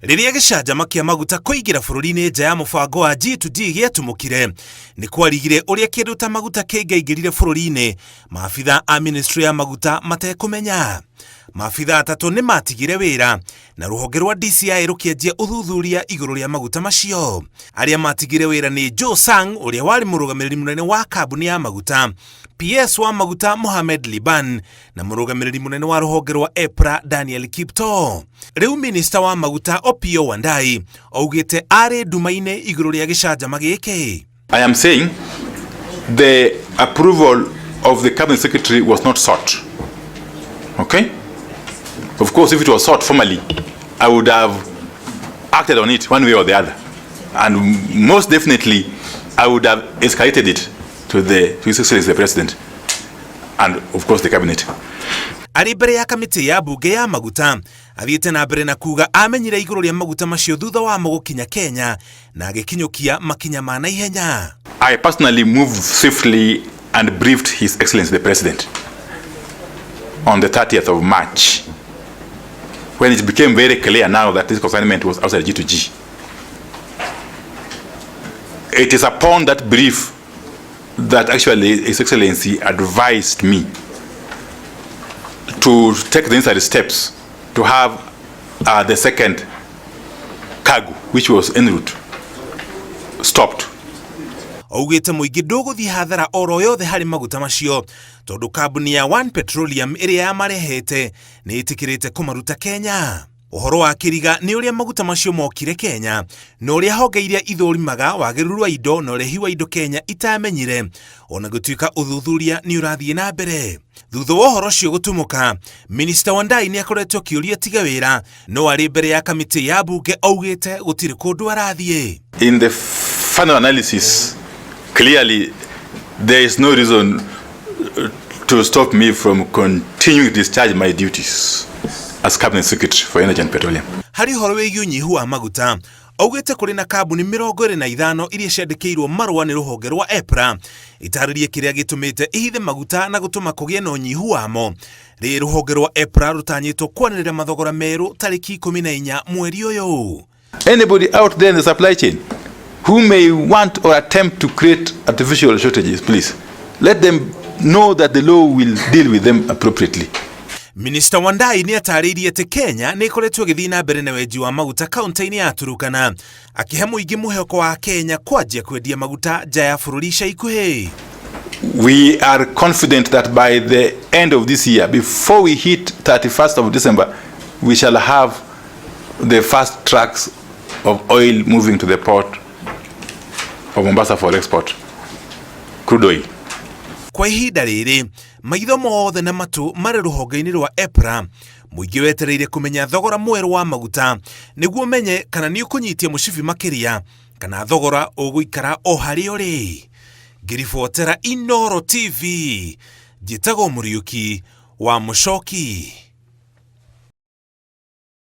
Rĩrĩa gĩcanjama kĩa maguta kũingĩra bũrũri-inĩ nja ya mũbango wa G2G gĩatumũkire, nĩ kwarigire ũrĩa kĩndũ ta maguta kĩngĩaingĩrire bũrũri-inĩ maabitha a ministry ya maguta matekũmenya. Maabitha atatũ nĩ matigire wĩra na rũhonge rwa DCI rũkĩanjia ũthuthuria igũrũ rĩa maguta macio. Arĩa matigire wĩra nĩ Joe Sang ũrĩa warĩ mũrũgamĩrĩri mũnene wa kambuni ya maguta, PS wa maguta Mohamed Liban na mũrũgamĩrĩri mũnene wa rũhonge rwa EPRA Daniel Kiptoo. Rĩu minista wa maguta Opiyo Wandayi augĩte arĩ nduma-inĩ igũrũ rĩa gĩcanjama gĩkĩ. I am saying the approval of the cabinet secretary was not sought. Okay? Of course, if it was sought formally, I would have acted on it one way or the other. And most definitely, I would have escalated it to His Excellency the President and of course the cabinet. Arĩ mbere ya kamĩtĩ ya mbunge ya maguta athiĩte na mbere na kuga amenyire igũrũ rĩa maguta macio thutha wamo gũkinya Kenya na agĩkinyũkia makinya ma naihenya. I personally moved swiftly and briefed His Excellency the President on the 30th of March, when it became very clear now that this consignment was outside G2G. It is upon that brief that actually His Excellency advised me to take the necessary steps to have the second cargo, which was en route, stopped. Augĩte mũingĩ ndũgũthiĩ hathara oro yothe harĩ maguta macio tondũ kambuni ya One Petroleum ĩrĩa yamarehete nĩ ĩtĩkĩrĩte kũmaruta Kenya. Ũhoro wa kĩriga nĩ ũrĩa maguta macio mokire Kenya na ũrĩa honge iria ithũrimaga wagĩrĩru wa indo na ũrehi wa indo Kenya itamenyire ona gũtuĩka ũthuthuria nĩ ũrathiĩ na mbere. Thutha wa ũhoro ũcio gũtumũka, Minista Wandayi nĩ akoretwo akĩũria atige wĩra no arĩ mbere ya kamĩtĩ ya mbunge augĩte gũtirĩ kũndũ arathiĩ. In the final analysis, clearly there is no reason to stop me from continuing to discharge my duties as Cabinet Secretary for Energy and Petroleum. Harĩ ũhoro wĩgiĩ ũnyihu wa maguta, augĩte kũrĩ na kambuni 25 iria ciandĩkĩirwo marũa nĩ rũhonge rwa EPRA itarĩrie kĩrĩa gĩtũmĩte ihithe maguta na gũtũma kũgĩe na ũnyihu wamo. Rĩrĩ rũhonge rwa EPRA rũtanyĩtwo kwanĩrĩra mathogora merũ tarĩki 14 mweri ũyũ. Anybody out there in the supply chain who may want or attempt to create artificial shortages, please let them know that the law will deal with them appropriately. Minista Wandayi nĩ atarĩirie atĩ Kenya nĩ ĩkoretwo ĩgĩthiĩ na mbere na wenji wa maguta kaunti-inĩ ya Turukana, akĩhe mũingĩ mwĩhoko wa Kenya kwanjia kwendia maguta nja ya bũrũri ica ikuhĩ. We are confident that by the end of this year, before we hit 31st of December, we shall have the first trucks of oil moving to the port of Mombasa for export, crude oil. Kwa ihinda rĩrĩ, maitho mothe na matũ marĩ rũhonge-inĩ rwa EPRA, mũingĩ wetereire kũmenya thogora mwerũ wa maguta nĩguo ũmenye kana nĩ ũkũnyitia mũcibi makĩria kana thogora ũgũikara o harĩa ũrĩ. Ngĩribotera Inooro TV, njĩtagwo Mũriũki wa Mũcoki.